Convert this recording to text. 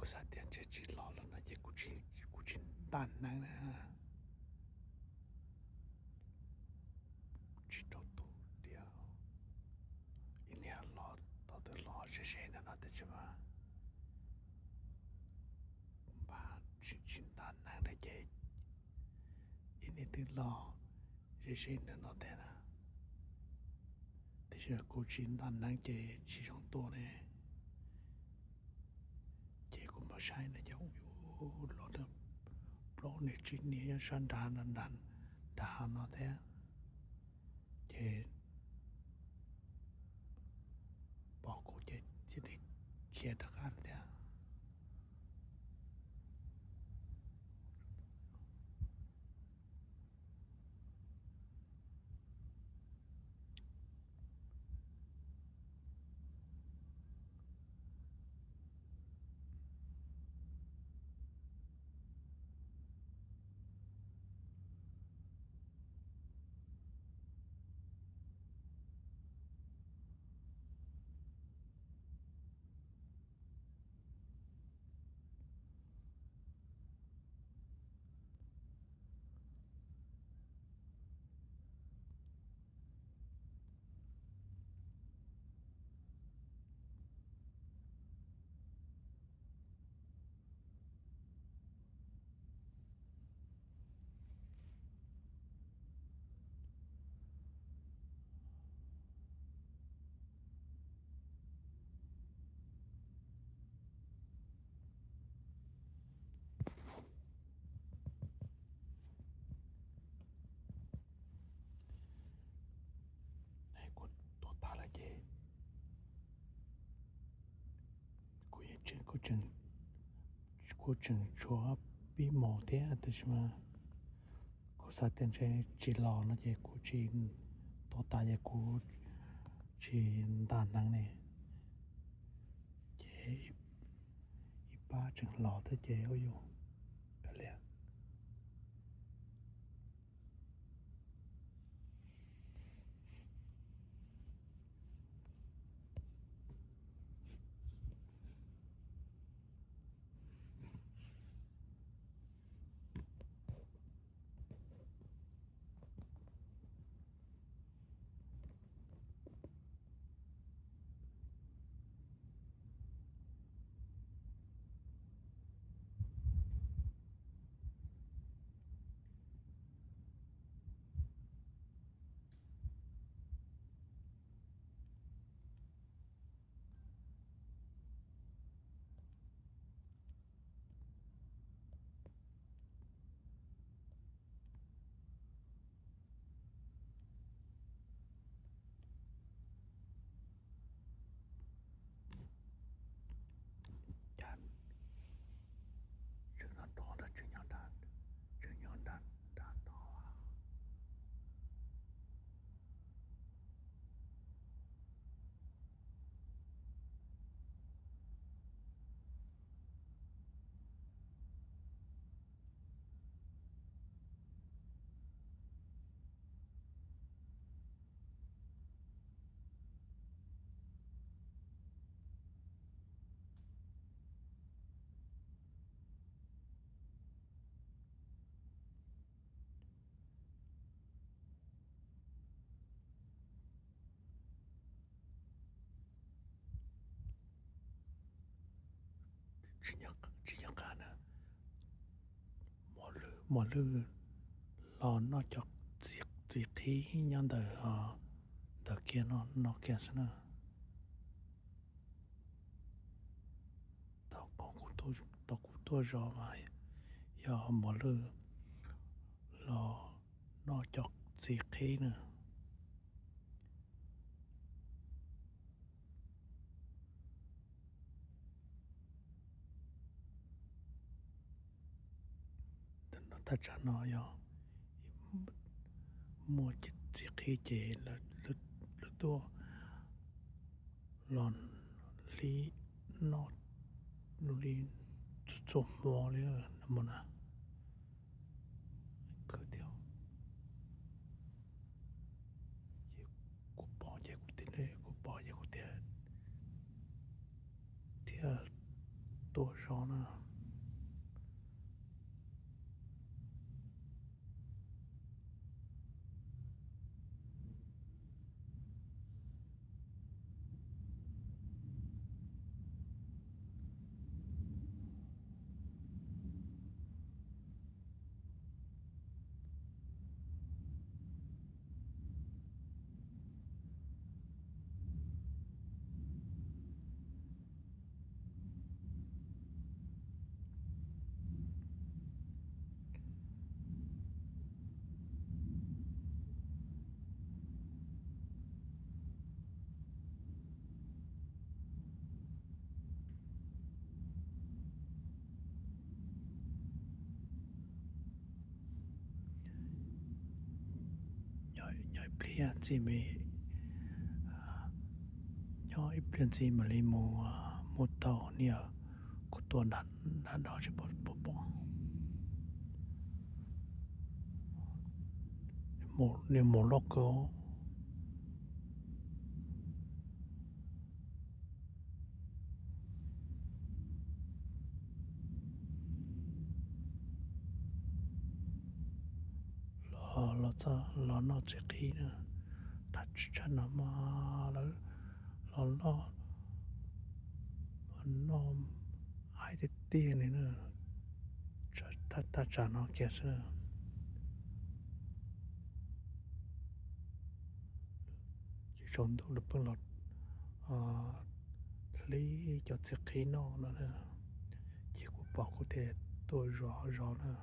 Xav tias ntshe tsis los lawm no ces kuv tsis, kuv tsis ntaj hneev na. Tsis rau tus tias ib niag los tau twg los ze ze ntawm no tiag, tsis mas npaj tsis, tsis ntaj hneev thiab ces ib niag twb los ze ze ntawm no tiag na. Tiam sis kuv tsis ntaj hneev ces tsis zoo tua ne. Ces kuv mam saib na ces ua los plaub niag tsib niag nyob sab nrad, nrad hav no thiab. Ces pom kuv ces cia li khiav rov qab thiab. Kuv tuaj tag lawm ces kuv, kuv tseem tshuav pib mus thiab, tab sis mas kuv xav tias ntshe tsis los no ces kuv tsis tuaj tag ces kuv tsis ntaj hneev ne. Ces ib pab tseem los thiab ces ua yus kav liam. Cas tseem nyob nram, tseem nyob nram, nram no. Tsis nco qab na, mos lwj los noj cov txiv qhib nyob ntawm, ntawm kiag no, no kiag xwb na. Thaum kuv tuaj zov mas yog mos lwj los noj cov txiv qhib na. Thaj tsam no yog muaj txiv qhib ces lawv tuaj los hlib noj li txhua txhua hmo li na. Kuv pom ces kuv, kuv pom ces kuv thiaj, thiaj tuaj zov na. Nyob ib pliag ntxiv, nyob ib pliag ntxiv mam li mus, mus tau niam, kuv tuaj nram no tsis pom pom. Niam mus loj kawg. Los, los txog los noj txiv qhib na. Thaj tsam no mas lawv los noj, noj haib tiag tiag li na. Thaj tsam no kiag xwb. Ces tsaus ntuj lawv pheej los hlib cov txiv qhib noj no na. Ces kuv pom kuv thiaj tuaj zov zov na.